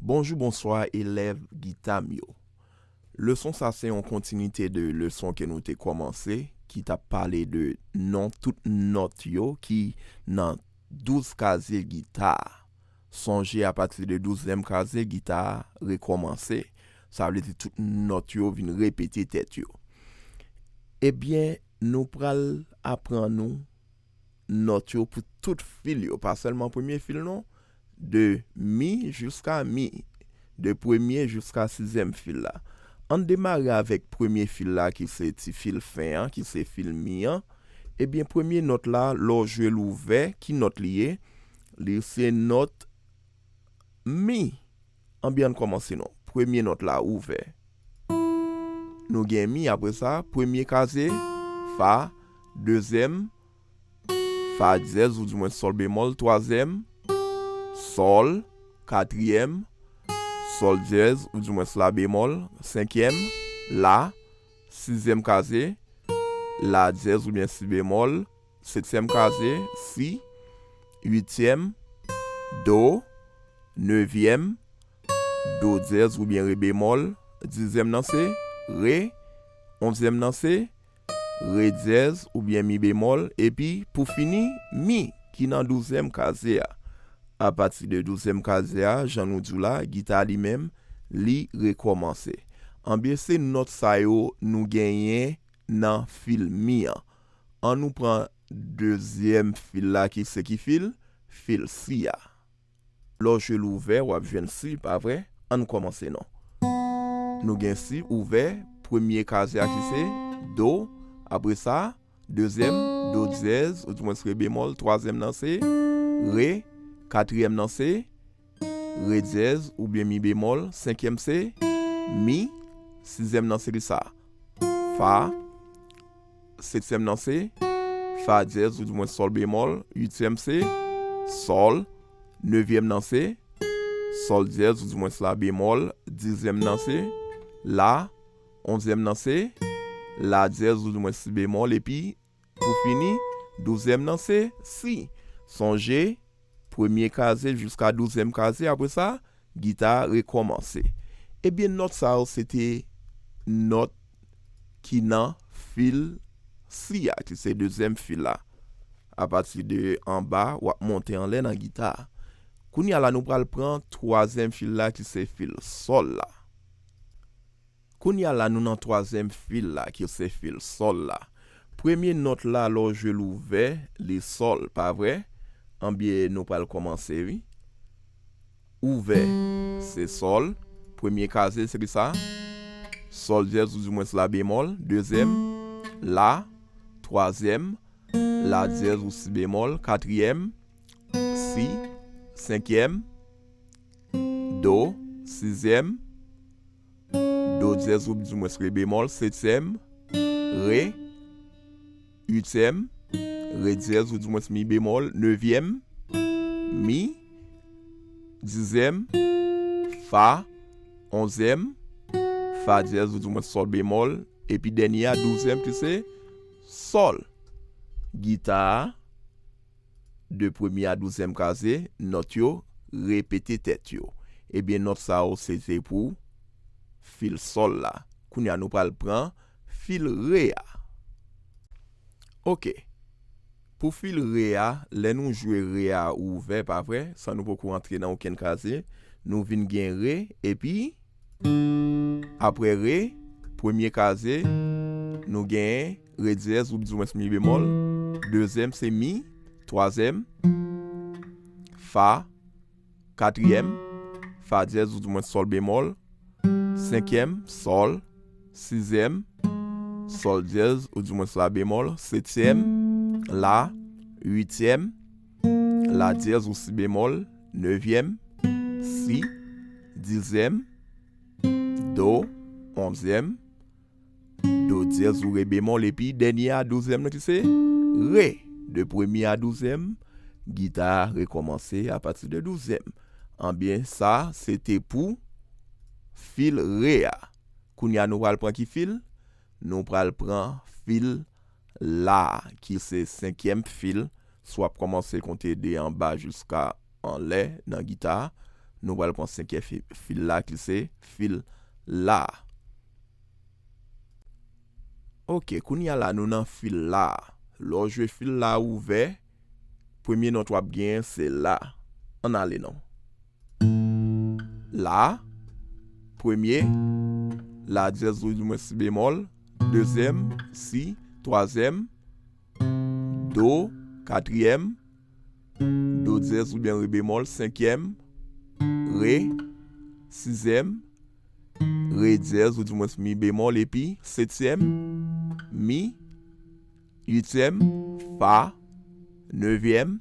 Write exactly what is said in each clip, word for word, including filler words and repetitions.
Bonjou, bonswa, elèv gita m yo. Leson sa se yon kontinite de leson ke nou te kòmanse, ki t ap pale de non tout nòt yo ki nan douz kazye gita a. Sonje, apati de douzyèm kazye, gita a rekòmanse. Sa vle di tout nòt yo vin repete tèt yo. Ebyen, nou pral aprann nou nòt yo pou tout fil yo, pa sèlman premye fil non, de mi jiska mi, de premye jiska sizyèm fil la. Ann demare avèk premye fil la ki se ti fil fen an, ki se fil mi an. Ebyen, premye nòt la, lè w jwe l ouvè, ki nòt li ye? Li se nòt mi. Anbyen, ann kòmanse non. Premye nòt la ouvè. Nou gen mi, apre sa, premye kazye, fa, dezyèm, fa dyèz oudimwen sòl bemòl, twazyèm, sòl, katriyèm, sòl dyèz oudimwen la bemòl, senkyèm, la, sizyèm kazye, la dyèz oubyen si bemòl, setyèm kazye, si, uityèm, do, nevyèm, do dyèz oubyen re bemòl, dizyèm nan se re, onzyèm nan se re dyèz oubyen mi bemòl, epi pou fini, mi, ki nan douzyèm kazye a. Apati de douzyèm kazye a, jan nou di w la, gita li menm, li rekòmanse. Anbyen, se nòt sa yo nou genyen nan fil mi an. Ann nou pran dezyèm fil la ki se ki fil? Fil si a. Lè w jwe l ouvè, w ap jwenn si, pa vre? Ann kòmanse non. Nou gen si ouvè, premye kazye a ki se do, apre sa, dezyèm, do dyèz, oudimwen re bemòl, twazyèm nan se re, katriyèm nan se re dyèz oubyen mi bemòl, senkyèm se mi, sizyèm nan se ki sa? Fa, setyèm nan se fa dyèz oudimwen sòl bemòl, uityèm se sòl, nevyèm nan se sòl dyèz oudimwen la bemòl, dizyèm nan se la, onzyèm nan se la dyèz oudimwen si bemòl, epi pou fini, douzyèm nan se si. Sonje, premye kazye jiska douzyèm kazye, apre sa, gita a rekòmanse. Ebyen, nòt sa yo, se te nòt ki nan fil si a, ki se dezyèm fil la. Apati de anba, w ap monte anlè nan gita a. Kounye a la, nou pral pran twazyèm fil la, ki se fil sòl la. Kounye a la, nou nan twazyèm fil la, ki se fil sòl la. Premye nòt la, lè w jwe l ouvè, li sòl, pa vre? Anbyen, nou pral kòmanse, wi. Ouvè, se sòl. Premye kazye, se ki sa? Sòl dyèz oudimwen la bemòl. Dezyèm, la. Twazyèm, la dyèz ou si bemòl. Katriyèm, si. Senkyèm, do. Sizyèm, do dyèz oudimwen re bemòl. Setyèm, re. Uityèm, re dyèz oudimwen mi bemòl. Nevyèm, mi. Dizyèm, fa. Onzyèm, fa dyèz oudimwen sòl bemòl. Epi dènye a, douzyèm, ki se sòl. Gita a, de premye a douzyèm kazye, nòt yo repete tèt yo. Ebyen, nòt sa yo, se te pou fil sòl la. Kounye a, nou pral pran fil re a. Oke. Pou fil re a, lè nou jwe re a ouvè, pa vre, san nou poko antre nan okenn kazye, nou vin gen re, epi apre re, premye kazye, nou gen re dyèz oudimwen mi bemòl, dezyèm se mi, twazyèm, fa, katriyèm, fa dyèz oudimwen sòl bemòl, senkyèm, sòl, sizyèm, sòl dyèz oudimwen la bemòl, setyèm, la, uityèm, la dyèz ou si bemòl, nevyèm, si, dizyèm, do, onzyèm, do dyèz ou re bemòl, epi dènye a, douzyèm nan ki se re. De premye a douzyèm, gita a rekòmanse apati de douzyèm. Anbyen, sa, se te pou fil re a. Kounye a, nou pral pran ki fil? Nou pral pran fil la, ki se senkyèm fil. Si w ap kòmanse konte de anba jiska anlè nan gita a, Nou pral pran senkyèm fi- fil la ki se fil la. Ok, kounye a la nou nan fil la. Lè w jwe fil la ouvè, premye nòt w ap genyen se la. Ann ale non. La, premye, la dyèz oudimwen si bemòl, dezyèm, si, twazyèm, do, katriyèm, do dyèz oubyen re bemòl, senkyèm, re, sizyèm, re dyèz oudimwen mi bemòl, epi setyèm, mi, uityèm, fa, nevyèm,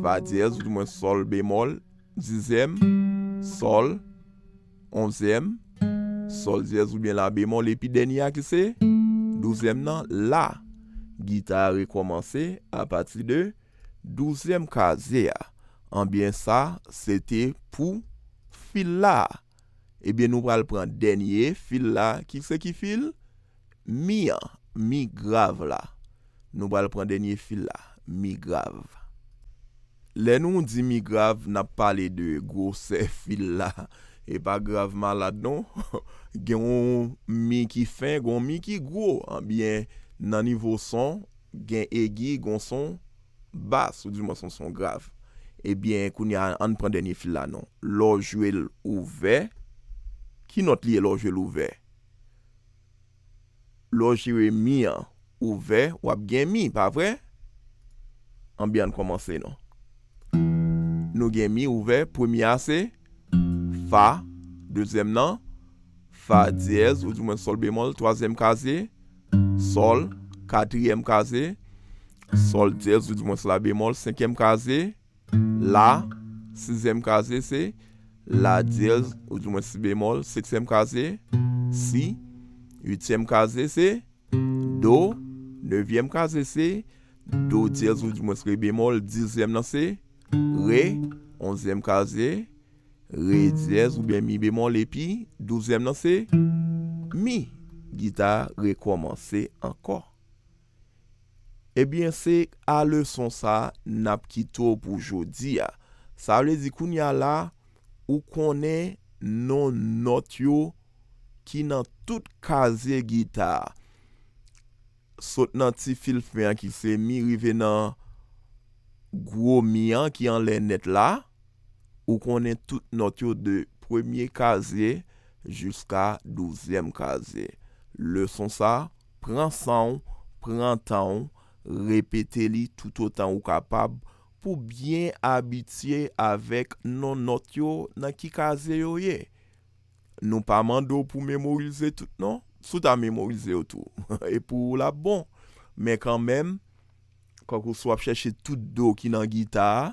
fa dyèz oudimwen sòl bemòl, dizyèm, sòl, onzyèm, sòl dyèz oubyen la bemòl, epi dènye a ki se douzyèm nan, la. Gita a rekòmanse apati de douzyèm kazye a. Anbyen sa, se te pou fil la. Ebyen, nou pral pran dènye fil la. Ki se ki fil? Mi an. Mi grav la. Nou pral pran dènye fil la. Mi grav. Lè nou di mi grav, n ap pale de gwosè fil la. E pa grav malad non. Gen yon mi ki fen, gen yon mi ki gwo. Anbyen, nan nivo son, gen egi, gen yon son bas, oudimwen son son grav. Ebyen, kounye a, ann pran dènye fil la non. Lè w jwe l ouvè, ki nòt li ye lè w jwe l ouvè? Lè w jwe mi an ouvè, w ap gen mi, pa vre? Anbyen, ann kòmanse non. Nou gen mi ouvè, premye a se fa, dezyèm nan, fa dyèz, oudimwen sòl bemòl, twazyèm kazye, sòl, katriyèm kazye, sòl dyèz, oudimwen la bemòl, senkyèm kazye, la, sizyèm kazye se la dyèz, oudimwen si bemòl, setyèm kazye, si, uityèm kazye se do, nevyèm kazye se do dyèz, oudimwen re bemòl, dizyèm nan se re, onzyèm kazye, re dyèz oubyen mi bemòl, epi douzyèm nan se mi. Gita a rekòmanse ankò. Ebyen, se a leson sa a n ap kite w pou jodi a. Sa vle di kounye a la, ou konnen non nòt yo ki nan tout kazye gita a. Sot nan ti fil fen an ki se mi, rive nan gwo mi an ki anlè nèt la, ou konnen tout nòt yo de premye kazye jiska douzyèm kazye. Leson sa, pran san w, pran tan w, repete li toutotan ou kapab pou byen abitye avèk non nòt yo nan ki kazye yo ye. Nou pa mande w pou memorize tout non. Si w ta memorize yo tou, e pou ou l ap bon. Men kanmenm, kankou si w ap chèche tout do ki nan gita a,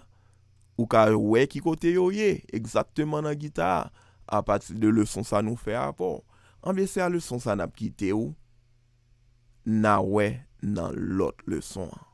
ou ka wè ki kote yo ye egzakteman nan gita a, apati de leson sa nou fè avè w. Anbyen, se a leson sa n ap kite w. N a wè nan lòt leson an.